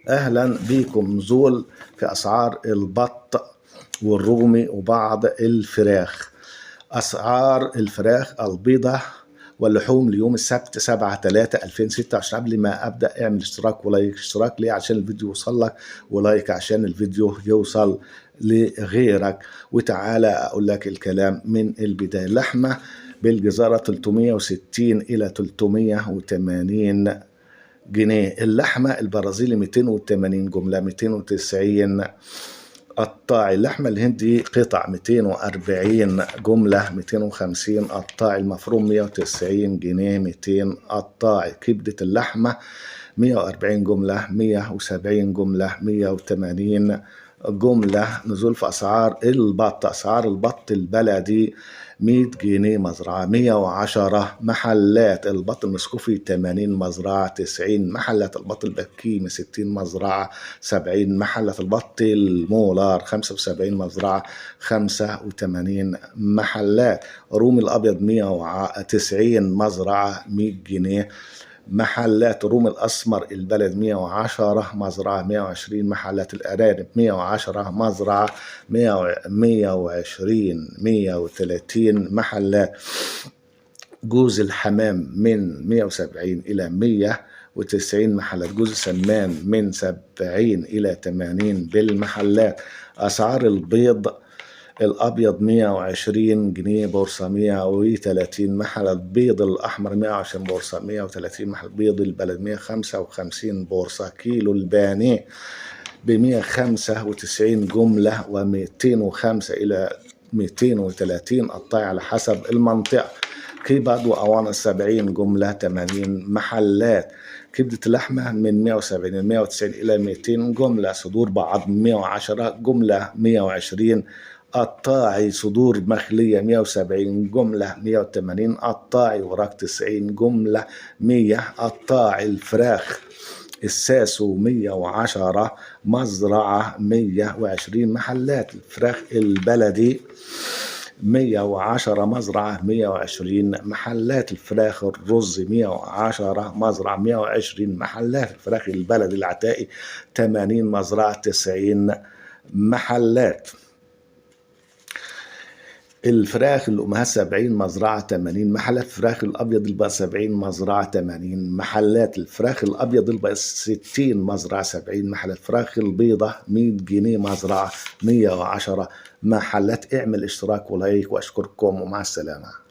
اهلا بيكم. نزول في اسعار البط والرومي وبعض الفراخ. اسعار الفراخ البيضة واللحوم ليوم السبت 7/3/2026. قبل ما ابدا اعمل اشتراك و like. اشتراك ليه؟ عشان الفيديو يوصل لك، و like عشان الفيديو يوصل لغيرك. وتعالى اقول لك الكلام من البداية. اللحمة بالجزارة 360 الى 380 جنيه. اللحمة البرازيلي 280 جملة، 290 قطاعي. اللحمة الهندي قطع 240 جملة، 250 قطاعي. المفروم 190 جنيه، 200 قطاعي. كبدة اللحمة 140 جملة، 170 جملة، 180 جملة. نزول في أسعار البط. أسعار البط البلدي 100 جنيه مزرعة، 110 محلات. البط المسكوفي 80 مزرعة، 90 محلات. البط البكيمي 60 مزرعة، 70 محلات. البط المولار 75 مزرعة، 85 محلات. رومي الأبيض 190 مزرعة، 100 جنيه محلات. روم الأسمر البلد 110 مزرعة، 120 محلات. الأرانب 110 مزرعة، 120 130 محلات. جوز الحمام من 170 إلى 190 محلات. جوز السمان من 70 إلى 80 بالمحلات. أسعار البيض الأبيض 120 جنيه بورصة، 130 محل. البيض الأحمر 120 بورصة، 130 محل. بيض البلد 155 بورصة. كيلو البانيه ب195 جملة، و205 إلى 230 قطاعي على حسب المنطقة. كبد وقوانص 70 جملة، 80 محلات. كبدة اللحمة من 170 إلى 190 إلى 200 جملة. صدور بعض 110 جملة، 120 قطاعي. صدور مخلية 170 جملة، 180 قطاعي. وراك 90 جملة، 100 قطاعي. الفراخ الساسو 110 مزرعة، 120 محلات. الفراخ البلدي 110 مزرعة، 120 محلات. الفراخ الرز 110 مزرعة، 120 محلات. الفراخ البلدي العتائي 80 مزرعة، 90 محلات. الفراخ الأمهات 70 مزرعة، 80 محلات. الفراخ الأبيض البيض 70 مزرعة، 80 محلات. الفراخ الأبيض البيض 60 مزرعة، 70 محلات. الفراخ البيضة 100 جنيه مزرعة، 110 محلات. اعمل اشتراك ولايك، وأشكركم ومع السلامة.